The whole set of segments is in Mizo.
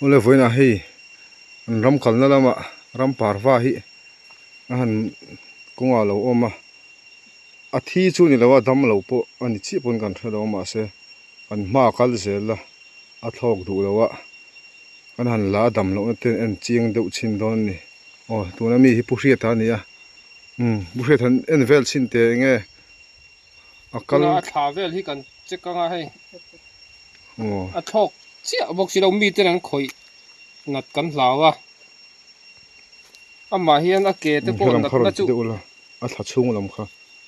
Awle vawiinah hei an ram kalna lamah ram parva hi a han kawngah a lo awm a a thi chu ni lo a dam lo pawh a ni chiah pawn kan hre lo a mahse kan hma kal zel a a thlawk duh lo a kan han la a dam lohna te en chiang deuh chhin dawn a ni aw tuna mi hi pu hriata a ni a umm pu hriata an en vel chhin teh eng nge. a kal a thla vel hi kan check anga hei a thlawk chiah bawk si lo mi ten an khawih nat kan hlau a amah hian a ke te pawh nat na chu a thla chhung lam kha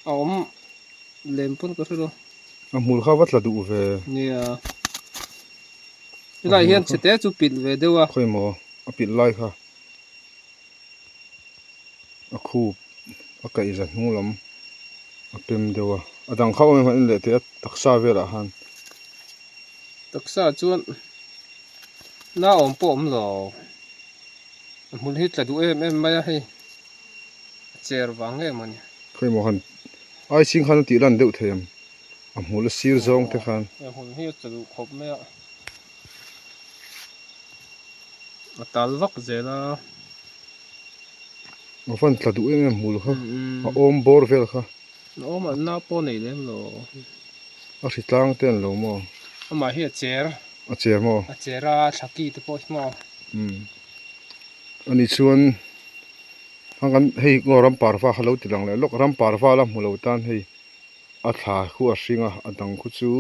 a awm lem pawn ka hre lo a hmul kha va tla duh ve nia helai hian chhe te chu pilh ve deuh a khawi maw a pilh lai kha a khup a kaihza hnung lam a pem deuh a a dang kha awm em han en leh teh a taksa velah khan taksa chuan na awm pawh a awm lo a hmul hi tla duh em em mai a hei a cher vang em a ni. Khawi maw han ai chhing khan a tih lan deuh thei ang a hmul a sir zawng te khan. A hmul hi a tla duh khawp mai a. A tal vak zel a. A van tla duh em em hmul kha. A awm bawr vel kha. A awm an na pawh nei lem lo. A hri tlang te an lo maw? Amah hi a cher. A cher maw? A cher a, thla ki te pawh hi maw? Umm. Ani chuan hang kan hei ngaw ram parva kha lo ti lang leh lawk. Ram parva la hmu lo tan hei a thla khu a hring a, a dang khu chu.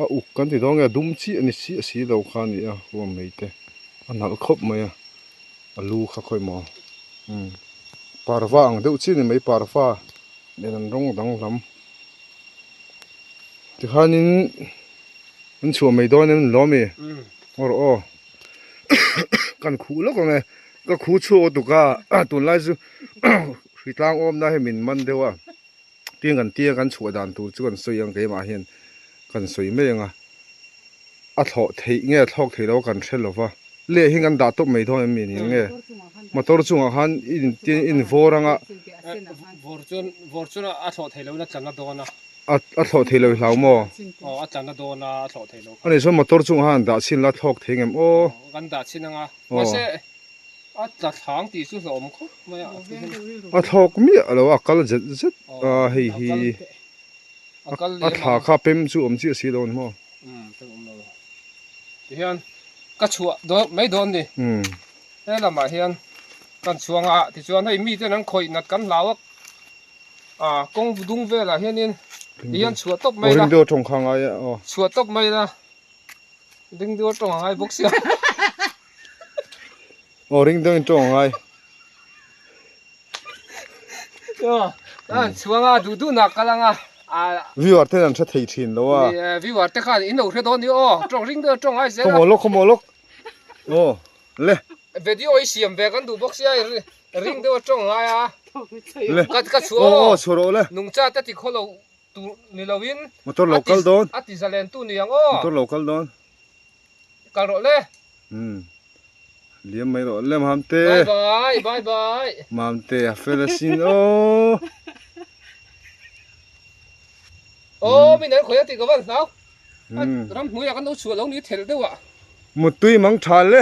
A uk kan ti dawn nge a dum chiah a ni chiah si lo kha a ni a huam mai te a nalh khawp mai a a lu kha khawi maw umm parva ang deuh chiah a ni mai parva nen an rawng danglam tikhanin an chhuah mai dawn em ni lawm i aw rawh aw kan khuh lawk ang e ka khuh chhuak lutuk a tunlai chu hritlang awmna hi min man deuh a. Tin kan tia kan chhuah dan tur chu kan sawi ang keimah hian kan sawi mai ang a, a thlawh theih nge a thlawk theih loh kan hre lo va, leh hi kan dah tawp mai dawn em mi ni ang nge motor chungah khan tin in vawr ang a. Vawr chuan vawr chuan a thlawh theih loh in a tlan na dawn a. A thlawh theih loh i hlau maw? Aw a tlan na dawn a a thlawh theih loh kha. Ani chuan motor chungah khan dah chhin la thlawk thei ngem aw. Kan dah chhin ang a mahse A tla thlang tih chu hlauhawm khawp mai a. A thlawk miah lo a kal zet zet a hei hi a thla kha pem chu awm chiah si lo a ni maw. Umm pem awm lo tihian ka chhuah dawn mai dawn ni. He lamah hian kan chhuang a tichuan hei miten an khawih nat kan hlau a a kawng dung velah hianin tihian chhuah tawp mai la. Aw ring deuh a tawng kha ngai a aw. Chhuah tawp mai la. Ring deuh a tawng a ngai bawk sia. Aw ring deuh in tawng a ngai. Aw a chhuang a duh duh nak kal anga. Viewer ten an hre thei thin lo a. Ni viewer te khan in lo hre dawn ni aw tawng ring deuh a tawng ngai zel a. Khawmaw lawk khawmaw lawk. Aw le. Video i siam ve kan duh bawk sia ring deuh a tawng ngai a. Le. Ka chhuah aw. Aw chhuah rawh le. Nungcha te ti khaw lo Tur ni lo in Motor lo kal dawn. A ti zalen tu ni ang aw. Motor lo kal dawn. Kal rawh le. Umm. Liam mai rawh le Mamte. Bye bye bye bye. Mamte a fel asin aw. Aw min an khawi a tih ka van hlau. Ram hnuaiah kan lo chhuah lo ni thelh deuh ah. Muttui mang tha le.